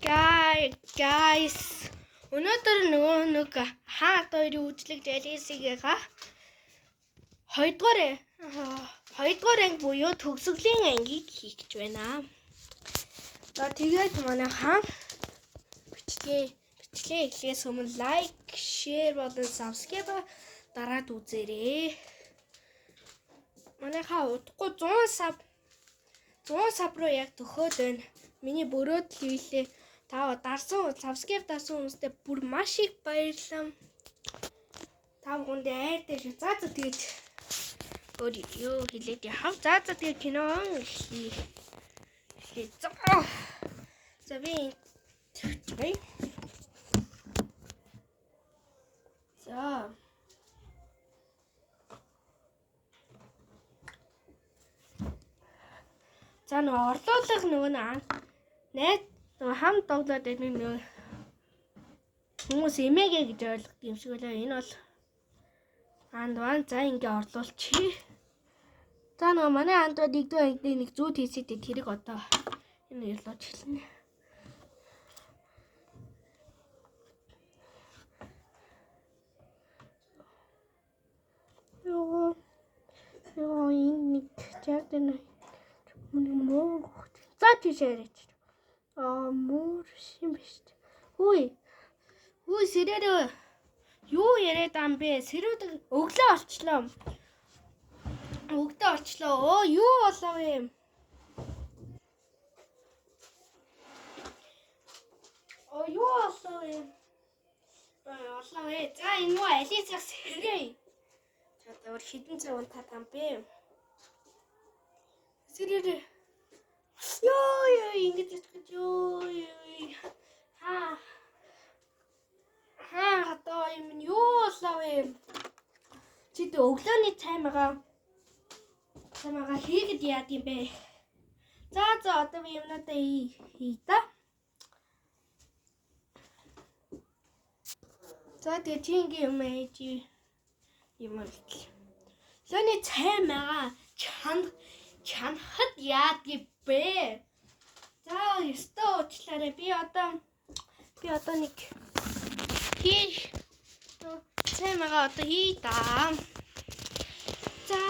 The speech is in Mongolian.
Guys, өнөөдөр нөгөө нэг хаан хоёрын үйлчлэг Алисигаа хоёрдугаар хоёрдугаар анги буюу төгсгөлийн ангийг хийх гэж байна. За, тэгээд манай хаан бичлэгээ эхлэхээс өмнө like, share болон subscribe дараад үзээрэй. Манайхаа удахгүй 100 sub руу яг төхөөд байна. Миний бөрөөдөл хийлээ. Та дарсан, subscribe дарсан хүмүүстээ бүр маш их баярлалаа. Та бүхэндээ айртай шүү. За, тэгээд өөр юу хэлээд яхав. За, тэгээд кино эхлэе. Эхлэе. За. За, би тавьчих. За. За, нөгөө орлуулах нөгөө найз нөгөө хамт тоглоод байдаг нөгөө хүмүүс эмээгээ гэж ойлгох юм шиг үлээ. Энэ бол анд. За, ингээ орлуулчих. За, нөгөө манай андууд нэгдүгээр ангид нэг зүүд хийсэд тэрийг одоо энэ ялууч хэлнэ. Йоо. Йоо, энэ нэг жаад нэг муур. За, тийш яриач. Аа, муур шим биш. Хүй. Хүй, сэрээрээ юу яриад ам бэ? Сэрүүд өглөө олчлоо. Өглөө олчлоо. Оо, юу болов юм? Оо, юу болов юм? Олоо ээ. За, энэ нөө Алисах сэрээ. За, өөр хэдэн цаг унтаад ам бэ? Сэрээрээ. Йоо, ёо, ингэж гэж, ёо, ёо. Хаа. Хаа, одоо юм юу болов юм? Чи тэ өглөөний цаймагаа хийгэд яад юм бэ? За, одоо би юмнуудаа хий та. За, тэгээ чи ингээ юм ээж юм л. Өглөөний цаймагаа чанахад яад юм бэ? За, ёстой уучлаарай. Би одоо нэг хий цаймагаа одоо хий да. За.